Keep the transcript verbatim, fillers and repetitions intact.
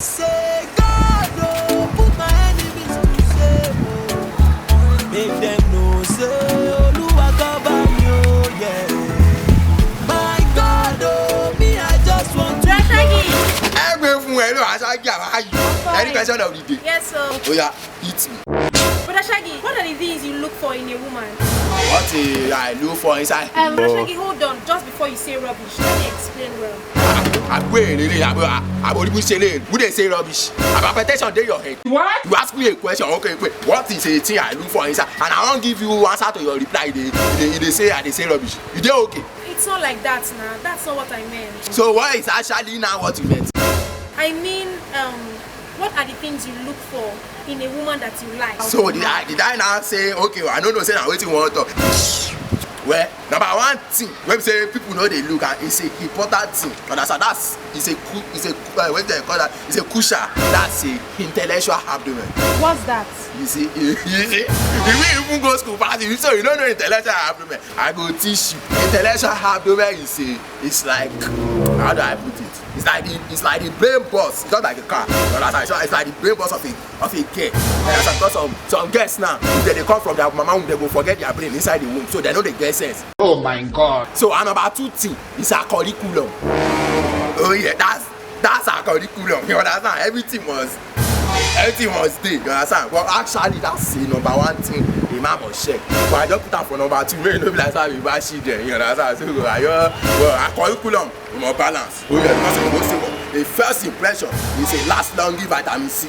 Say God oh, put my enemies to shame oh. Make them know say Oluwa cover me oh, yeah. My God oh, me I just want to Brother Shaggy. Ẹgbẹ́ fún ẹ ló aṣáájú àwọn ayò. Any question of the day? Yes sir. Oya, hit me. Brother Shaggy, what are the things you look for in a woman? What a I look for inside. Um, Brother Shaggy, hold on. Just before you say rubbish, let me explain well. Àgbo èrè lè àbò àbò orí bó ṣe lè who dey say rubbish. Àbá petition dey your head. What? You ask me a question, okay, wait. What is a thing I look for inside? And I wan give you answer to your reply. You dey you dey you dey say I dey say rubbish. You dey okay? It's not like that now. That's not what I meant. So what is actually now what you meant? I mean, um, what are the things you look for in a woman that you like? So did I did I now say okay? I no know say na wetin you wan talk. Well, number one thing wey be say people no dey look at is a important thing. Understand? That's is a cool is a uh, wetin dem call that? Is a cusha. That's a intellectual abdomen. What's that? You see, you see, if we even go school pass you, so you no know intellectual abdomen. I go teach you. Intellectual abdomen is a it's like how do I put it? It's like the it's like the brain boss. It's not like a car. You understand? It's like the brain boss of a of a girl. You understand? Because some some girls now, if they, they come from their mama womb, they go forget their brain inside the womb, so they no dey get sense. Oh my God. So and number two thing is her curriculum. Oh yeah, that's that's her curriculum. You understand? Everything was everything was there. You understand? But actually, that's the number one thing the man must check. But I just put am for number two. Make e no be like say I be bad children. You understand? So I just well, her curriculum more balance. Oh yeah, because you go say what? The first impression is a last long give vitamin C.